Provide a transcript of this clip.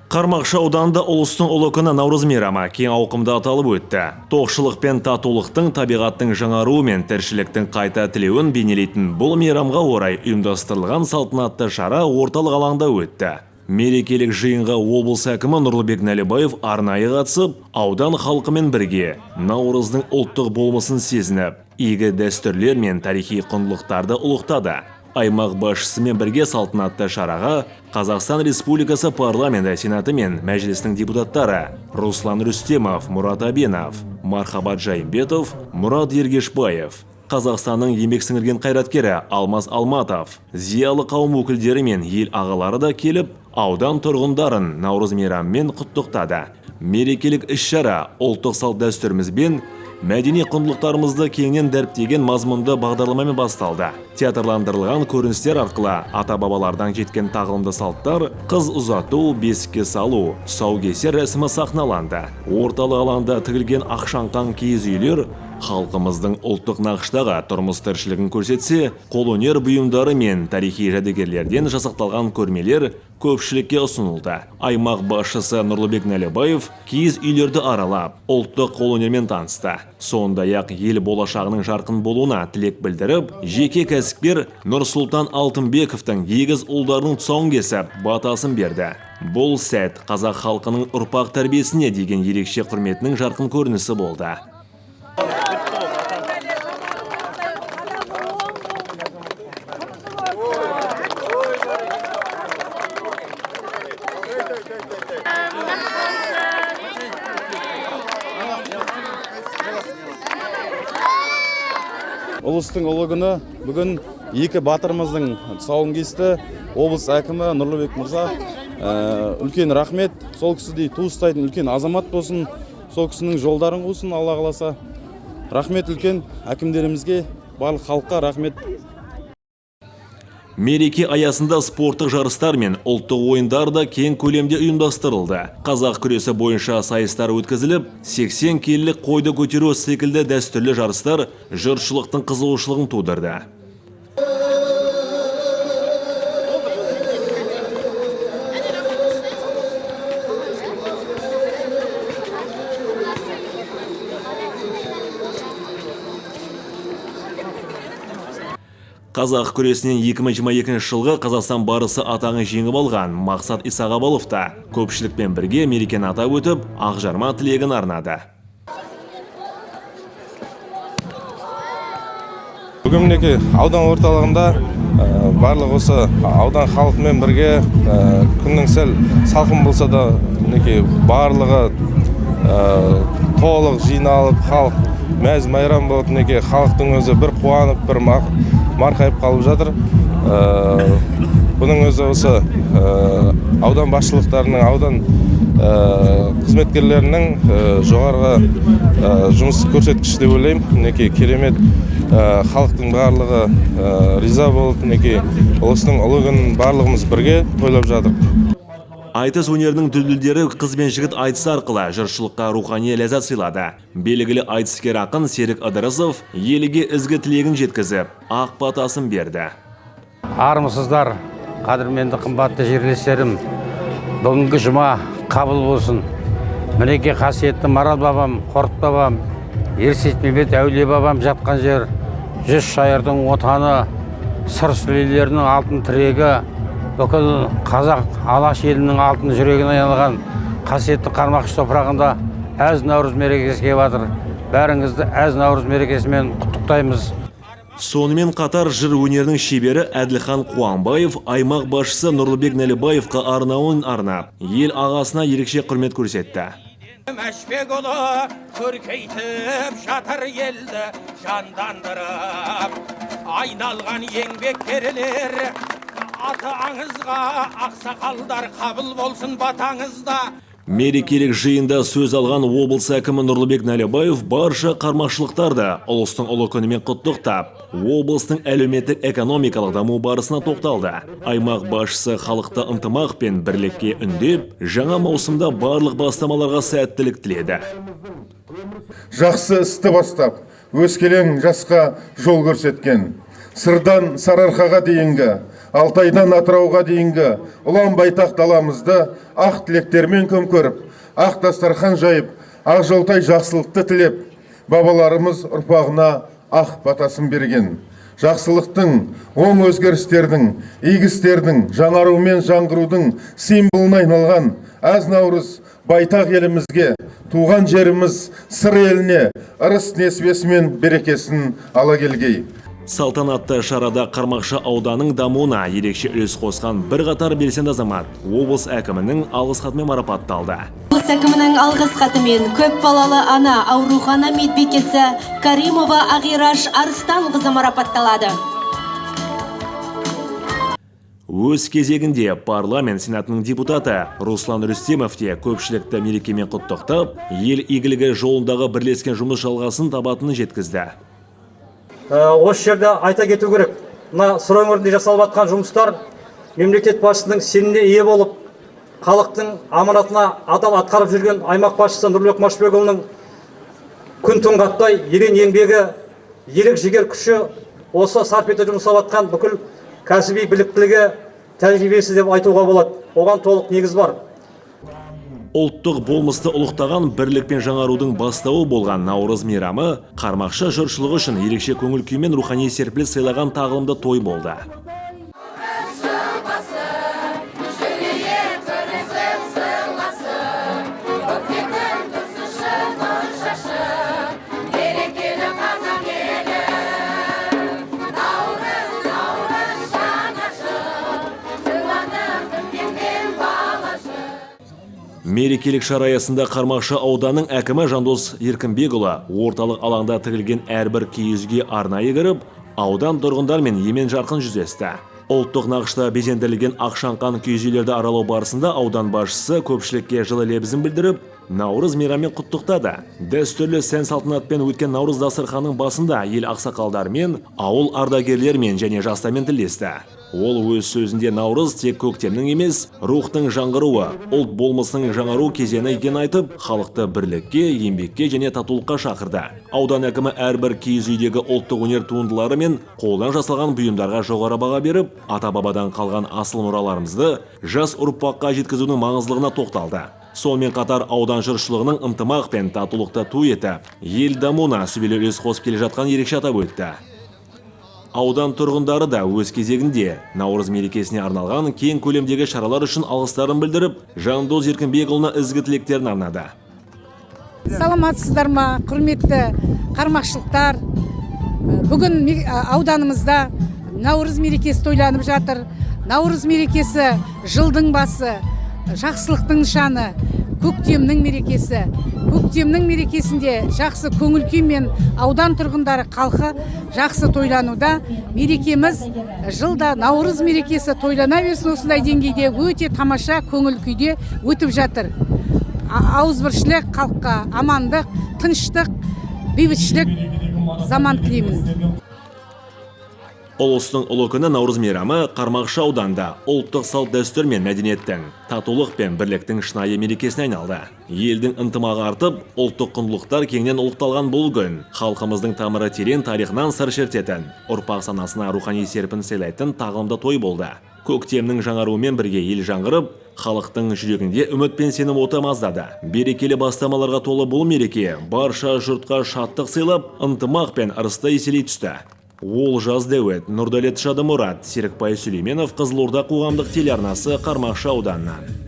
Қармақшы ауданында ұлыстың ұлы күні Наурыз мейрамы кең ауқымда аталып өтті. Тоқшылық пен татулықтың, табиғаттың жаңаруы мен тіршіліктің қайта тілеуін бейнелейтін бұл мейрамға орай ұйымдастырылған салтанатты шара орталық алаңда өтті. Мерекелік жиынға облыс әкімі Нұрлыбек Нәлібаев арнайы қатысып, аудан халқымен бірге Наурыздың ұлттық болмысын сезініп, игі дәстүрлер мен тарихи құндылықтарды ұлықтады. Аймақ басшысымен бірге салтанатты шараға Қазақстан Республикасы Парламенті Сенаты мен Мәжілісінің депутаттары Руслан Рүстемов, Мұрат Абенов, Мархабат Жайымбетов, Мұрат Ергешбаев, Қазақстанның еңбек сіңірген қайраткері Алмаз Алматов, зиялы қауым өкілдері мен ел ағалары да келіп, аудан тұрғындарын Наурыз мейрамымен құттықтады. Мерекелік іс-шара ұлттық салт дәстүрімізбен мәдени құндылықтарымызды кеңінен дәріптеген мазмұнды бағдарламамен басталды. Театрландырылған көріністер арқылы ата-бабалардан жеткен тағылымды салттар, қыз ұзату, бесікке салу, тұсаукесер рәсімі сахналанды. Орталық алаңда тігілген ақшаңқан киіз үйлер халқымыздың ұлттық нақыштағы тұрмыс тіршілігін көрсетсе, қолөнер бұйымдары мен тарихи жәдігерлерден жасақталған көрмелер көпшілікке ұсынылды. Аймақ басшысы Нұрлыбек Нәлібаев киіз үйлерді аралап, ұлттық қолөнермен танысты. Сондай-ақ ел болашағының жарқын болуына тілек білдіріп, жеке кәсіпкер Нұрсұлтан Алтынбековтың егіз ұлдарының тұсауын кесіп, батасын берді. Бұл сәт қазақ халқының ұрпақ тәрбиесіне деген ерекше құрметінің жарқын көрінісі болды. Ұлыстың ұлы күні бүгін екі батырымыздың тұсауын кесті. Облыс әкімі Нұрлыбек мырза, үлкен рахмет. Сол кісідей ту ұстайтын үлкен азамат болсын, сол кісінің жолдарын қусын, Алла қаласа. Рахмет үлкен әкімдерімізге, барлық халыққа рахмет. Мереке аясында спорттық жарыстар мен ұлттық ойындар да кең көлемде ұйымдастырылды. Қазақ күресі бойынша сайыстар өткізіліп, 80 келілік қойды көтеру секілді дәстүрлі жарыстар жұртшылықтың қызығушылығын тудырды. Қазақ күресінен 2022 жылғы Қазақстан барысы атағын жеңіп алған Мақсат Исағабылов та көпшілікпен бірге мерекені атап өтіп, ақжарма тілегін арнады. Бүгін мінекей аудан орталығында барлық осы аудан халқымен бірге күннің сәл салқын болса да мінекей барлығы толық жиналып, халық мәз майрам болып, мінекей халықтың өзі бір қуанып, бір марқайып қалып жатыр. Бұның өзі осы аудан басшылықтарының, аудан қызметкерлерінің жоғарғы жұмыс көрсеткіші деп ойлаймын. Мінекей керемет, халықтың барлығы риза болып, мінекей ұлыстың ұлы күнін барлығымыз бірге тойлап жатырмыз. Айтыс өнерінің дүлдүлдері қыз бен жігіт айтысы арқылы жұртшылыққа рухани ләззат сыйлады. Белгілі айтыскер ақын Серік Ыдырысов елге ізгі тілегін жеткізіп, ақ батасын берді. Армысыздар, қадірменді қымбатты жерлестерім, бүгінгі жұма қабыл болсын. Мінекей қасиетті Марал бабам, Қорқыт бабам, Ер Сейтмембет әулие бабам жатқан жер, жүз шайырдың отаны, Сыр сүлейлерінің алтын тірегі, бүкіл қазақ алаш елінің алтын жүрегіне айналған қасиетті Қармақшы топырағында әз Наурыз мерекесі келіп жатыр. Бәріңізді әз Наурыз мерекесімен құттықтаймыз. Сонымен қатар жыр өнерінің шебері Әділхан Қуанбаев аймақ басшысы Нұрлыбек Нәлібаевқа арнауын арнап, ел ағасына ерекше құрмет көрсетті. Мәшбекұлы көркейтіп жатыр елді жандандырып, айналған еңбеккерлер аты аңызға, ақсақалдар қабыл болсын батаңызда. Мерекелік жиында сөз алған облыс әкімі Нұрлыбек Нәлібаев барша қармақшылықтарды ұлыстың ұлы күнімен құттықтап, облыстың әлеуметтік экономикалық даму барысына тоқталды. Аймақ басшысы халықты ынтымақ пен бірлікке үндеп, жаңа маусымда барлық бастамаларға сәттілік тіледі. Жақсы істі бастап, өскелең жасқа жол көрсеткен, Сырдан Сарыарқаға дейінгі Алтайдан Атырауға дейінгі ұлан байтақ даламызды ақ тілектермен көмкеріп, ақ дастархан жайып, ақ жолтай жақсылықты тілеп, бабаларымыз ұрпағына ақ батасын берген. Жақсылықтың, оң өзгерістердің, игі істердің, жаңару мен жаңғырудың символына айналған әз Наурыз байтақ елімізге, туған жеріміз Сыр еліне ырыс несібесі мен берекесін ала келгей. Салтанатты шарада Қармақшы ауданының дамуына ерекше үлес қосқан бірқатар белсенді азамат облыс әкімінің алғыс хатымен марапатталды. Облыс әкімінің алғыс хатымен көп балалы ана, аурухана медбикесі Каримова Ағираш Арыстанқызы марапатталады. Өз кезегінде парламент сенатының депутаты Руслан Рүстемов те көпшілікті мерекемен құттықтап, ел игілігі жолындағы бірлескен жұмыс жалғасын табатынын жеткізді. Осы жерде айта кету керек, мына Сыр өңірінде жасалып жатқан жұмыстар мемлекет басшысының сеніміне ие болып, халықтың аманатына адал атқарып жүрген аймақ басшысы Нұрлыбек Машбекұлының күн түн ерен еңбегі, ерік жігер күші, осы сарп ете жұмсап жатқан бүкіл кәсіби біліктілігі, тәжірибесі деп айтуға болады. Оған толық негіз бар. Ұлттық болмысты ұлықтаған, бірлік пен жаңарудың бастауы болған Наурыз мейрамы Қармақшы жұртшылығы үшін ерекше көңіл күй мен рухани серпіліс сыйлаған тағылымды той болды. Мерекелік шара аясында Қармақшы ауданының әкімі Жандос Еркінбекұлы орталық алаңда тігілген әрбір киіз үйге арнайы кіріп, аудан тұрғындарымен емен жарқын жүздесті. Ұлттық нақышта безендірілген ақшаңқан киіз үйлерді аралау барысында аудан басшысы көпшілікке жылы лебізін білдіріп, Наурыз мейрамымен құттықтады. Дәстүрлі сән салтанатпен өткен Наурыз дастарханының басында ел ақсақалдарымен, ауыл ардагерлерімен және жастармен тілдесті. Ол өз сөзінде Наурыз тек көктемнің емес, рухтың жаңғыруы, ұлт болмысының жаңару кезеңі екенін айтып, халықты бірлікке, еңбекке және татулыққа шақырды. Аудан әкімі әрбір киіз үйдегі ұлттық өнер туындылары мен қолдан жасалған бұйымдарға жоғары баға беріп, ата-бабадан қалған асыл мұраларымызды жас ұрпаққа жеткізудің маңыздылығына тоқталды. Сонымен қатар аудан жұртшылығының ынтымақ пен татулықты ту етіп, ел дамуына сүбелі үлес қосып келе жатқанын ерекше атап өтті. Аудан тұрғындары да өз кезегінде Наурыз мерекесіне арналған кең көлемдегі шаралар үшін алғыстарын білдіріп, Жандос Еркінбекұлына ізгі тілектерін арнады. Саламатсыздар ма, құрметті қармақшылықтар? Бүгін ауданымызда Наурыз мерекесі тойланып жатыр. Наурыз мерекесі жылдың басы, жақсылықтың нышаны, көктемнің мерекесі. Көктемнің мерекесінде жақсы көңіл күймен аудан тұрғындары, халқы жақсы тойлануда. Мерекеміз жылда Наурыз мерекесі тойлана берсін, осындай деңгейде өте тамаша көңіл күйде өтіп жатыр. Ауызбіршілік, халыққа амандық, тыныштық, бейбітшілік заман тілеймін. Ұлыстың ұлы күні Наурыз мейрамы Қармақшы ауданында ұлттық салт дәстүр мен мәдениеттің, татулық пен бірліктің шынайы мерекесіне айналды. Елдің ынтымағы артып, ұлттық құндылықтар кеңінен ұлықталған бұл күн халқымыздың тамыры терең тарихынан сыр шертетін, ұрпақ санасына рухани серпін сыйлайтын тағылымды той болды. Көктемнің жаңаруымен бірге ел жаңғырып, халықтың жүрегінде үміт пен сенім оты маздады. Берекелі бастамаларға толы бұл мереке барша жұртқа шаттық сыйлап, ынтымақ пен ырысты еселей түсті. Олжас Дәует, Нұрдәулет Шадымұрат, Серікбай Сүлейменов, Қызылорда қоғамдық телеарнасы, Қармақшы ауданынан.